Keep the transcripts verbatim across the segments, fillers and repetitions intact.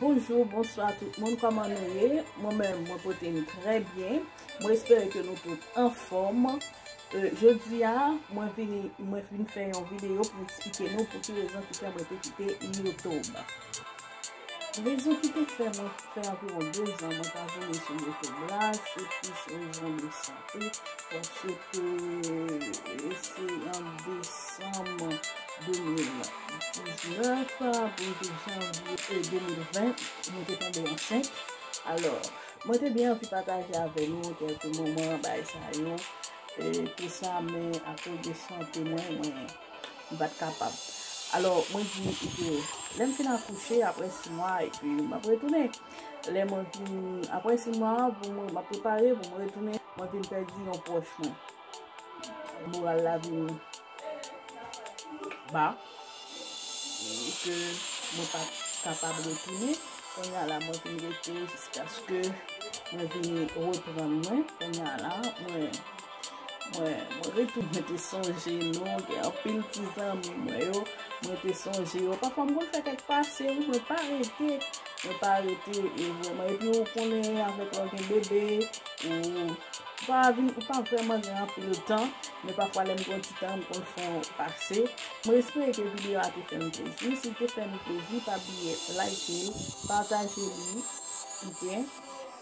Bonjou, bonswa tout moun, kòman nou ye? Mwen menm, mwen pote m trè byen. Mwen espere ke nou tout anfòm. Euh, jodi a, mwen vini, mwen vin fè yon videyo pou eksplike nou pou ki rezon ki fè mwen te kite YouTube. Rezon ki te fè mwen fè anviwon de zan mwen pa vini sou YouTube la, se plis rezon de sante, paske, e, se an desanm de mil diznèf pou rive janvye, e, de mil ven, mwen te tonbe ansent. Alò, mwen te byen anvi pataje avè nou kèlke moman, bagay sa yo, e, tout sa, men akoz de sante mwen, mwen, m pa t kapab. Alò, mwen di ke lè m fin akouche, apre sis mwa, epi m ap retounen. Lè mwen vin, apre sis mwa, pou mwen, m ap prepare pou mwen retounen, mwen vin pèdi yon pwòch mwen. Moral la vin ba, e ke mwen pa t kapab retounen. Kounye a la, mwen vin rete jiskaske mwen vin reprann mwen. Kounye a la, mwen, mwen, mwen retounen, mwen te sonje nou, gen anpil ti zanmi mwen yo, mwen te sonje yo. Pafwa, mwen konn fè kèk pase, wi, mwen pa rete, mwen pa rete, e vrèman. Epi ou konnen, avèk lè w gen bebe, ou pa vin, ou pa vrèman gen anpil tan, men pafwa lè m gen yon ti tan, m konn fè yon pase. Mwen espere ke videyo a te fè nou plezi. Si l te fè nou plezi, pa bliye like li, pataje li, ok?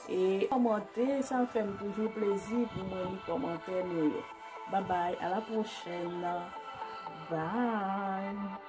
E kòmante, sa fè m toujou plezi pou mwen li kòmantè nou yo. Babay, a la pwochèn. Bye.